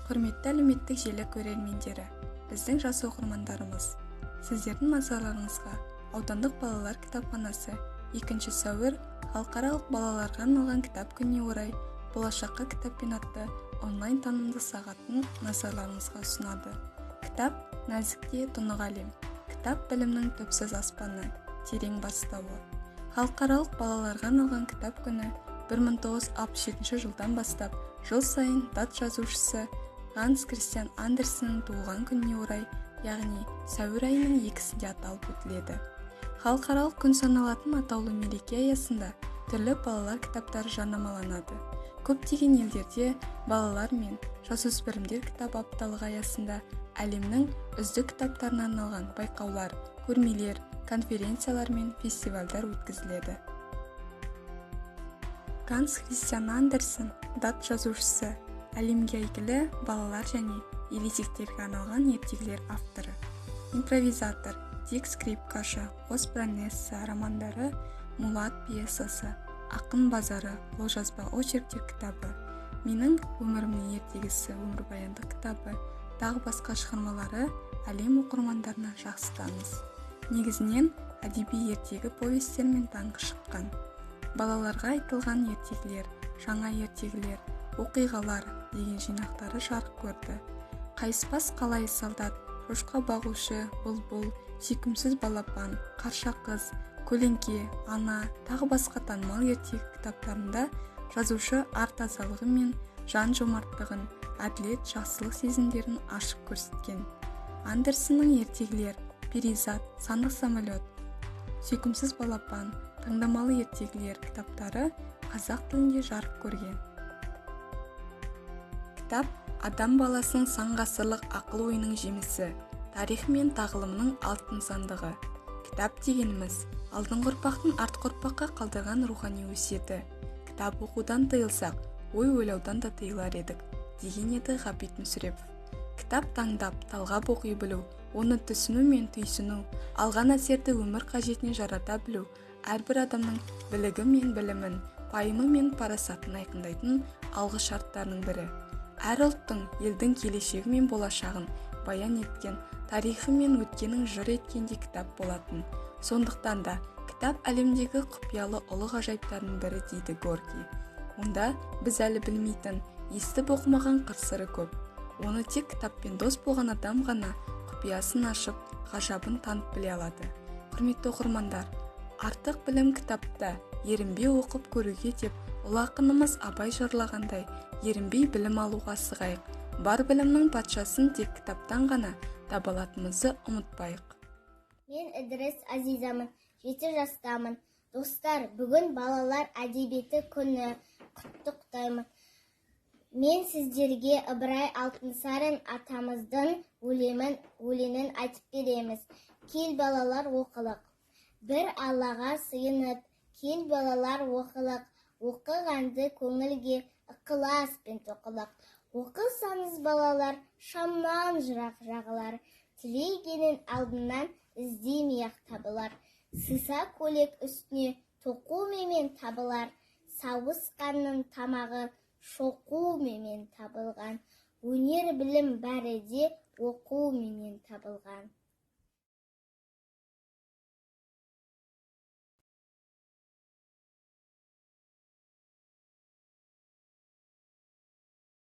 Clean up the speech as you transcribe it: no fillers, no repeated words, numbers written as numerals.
Құрметті әлеуметтік желі көрермендері, біздің жас оқырмандарымыз, сіздердің назарларыңызға аудандық балалар кітапханасы 2 сәуір халықаралық балаларға арналған кітап күніне орай «Болашаққа кітаппен» атты онлайн танымдық сағатын назарларыңызға ұсынады. Кітап – нәзік те тұнық әлем. Кітап – білімнің түпсіз аспаны, терең бастауы. Халықаралық балаларға арналған кітап күні 1967 жылдан бастап жыл сайын дат жазушысы Ганс Кристиан Андерсеннің туылған күніне орай, яғни сәуір айының 2-сінде аталып өтіледі. Халықаралық күн саналатын атаулы мереке аясында түрлі балалар кітаптары жарнамаланады. Көптеген елдерде балалар мен жасөспірімдер кітап апталығы аясында әлемнің үздік кітаптарына арналған байқаулар, көрмелер, конференциялар мен фестивальдар өткізіледі. Ганс Христиан Андерсен – дат жазушысы, әлемге әйгілі балалар және ересектерге арналған ертегілер авторы, импровизатор, «Дик скрипкашы», «Қос баронесса» романдары, «Мулат» пьесасы, «Ақын базары» қолжазба очерктер кітабы, «Менің өмірімнің ертегісі» өмірбаяндық кітабы, тағы басқа шығармалары әлем оқырмандарына жақсы таныс. Негізінен әдеби ертегі повестермен даңқы шыққан. «Балаларға айтылған ертегілер», «Жаңа ертегілер», «Оқиғалар» деген жинақтары жарық көрді. «Қайыспас қалайы солдат», «Шошқа бағушы», «Бұлбұл», «Сүйкімсіз балапан», «Қарша қыз», «Көлеңке», «Ана», тағы басқа танымал ертегі кітаптарында жазушы ар тазалығы мен жан жомарттығын, әділет, жақсылық сезімдерін ашып көрсеткен. Андерсеннің «Ертегілер», «Перизат», «Сандық самолет», «Сүйкімсіз балапан», «Таңдамалы ертегілер» кітаптары қазақ тілінде жарық көрген. Кітап – адам баласының сан ғасырлық ақыл-ойының жемісі, тарихы мен тағылымының алтын сандығы. Кітап дегеніміз – алдыңғы ұрпақтың артқы ұрпаққа қалдырған рухани өсиеті. «Кітап оқудан тыйылсақ, ой ойлаудан да тыйылар едік», – деген еді Ғабит Мүсірепов. Кітап таңдап, талғап оқи білу, оны түсіну мен түйсіну, алған әсерді өмір қажетіне жарата білу әрбір адамның білігі мен білімін, пайымы мен парасатын айқындайтын алғы шарттарының бірі. Әр ұлттың, елдің келешегі мен болашағын баян еткен, тарихы мен өткенін жыр еткен де кітап болатын. Сондықтан да кітап әлемдегі құпиялы ұлы ғажайыптардың бірі дейді Горький. Онда біз әлі білмейтін, естіп оқымаған қыр-сыры көп. Оны тек кітаппен дос болған адам ғана құпиясын ашып, ғажабын танып біле алады. Құрметті оқырмандар, «Артық білім кітапта, ерінбей оқып көруге» деп ұлы ақынымыз Абай жырлағандай, ерінбей білім алуға асығайық. Бар білімнің патшасын тек кітаптан ғана таба алатынымызды ұмытпайық. Мен Ідіріс Азизамын, 7 жастамын. Достар, бүгін балалар әдебиеті күні, құттықтаймын. Мен сіздерге Ыбырай Алтынсарин атамыздың өлеңін айтып береміз. Кел, балалар, оқылық. Бір Аллаға сыйынып, кел, балалар, оқылық. Оқығанды көңілге ықыласпен тоқылық. Оқысаңыз, балалар, шамнан жырақ жағылар. Тілегенің алдынан іздемей-ақ табылар. Сыса көйлек үстіне тоқуменен табылар. Сауысқанның тамағы шоқуменен табылған. Өнер, білім бәрі де оқуменен табылған.